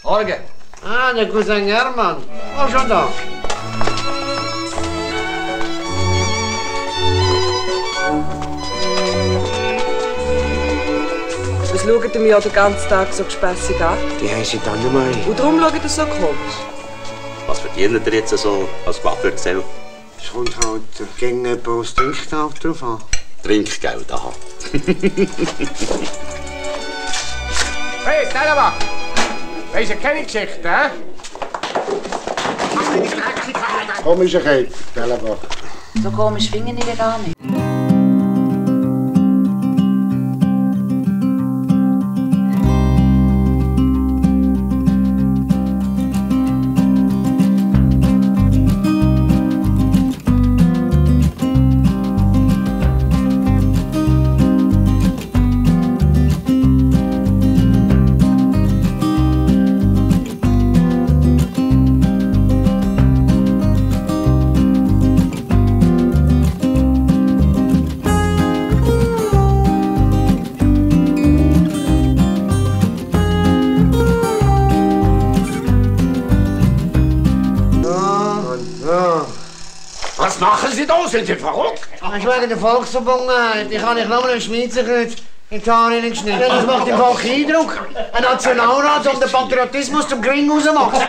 Morgen. Ah, der Cousin Hermann. Auch schon da. Was schaut ihr mir den ganzen Tag so gespässig an? Die heißen Anne-Marie. Und darum schaut ihr so komisch? Was verdient ihr jetzt so als Coiffeurgesell? Es kommt halt gegen jemanden, der das Trinkgeld drauf an. Trinkgeld, aha. Hey, Stellenbach! Weisst du keine Geschichte, hä? Komischer Kerl, Stellenbach. So komisch finde ich den gar nicht. Was machen Sie da? Sind Sie verrückt? Ach, ich wegen der Volksverbundenheit. Ich habe nicht nur einen Schweizerkreuz in die Haare geschnitten. Das macht im Volk Eindruck. Ein Nationalrat, um den Patriotismus zum Gring rauszumachen.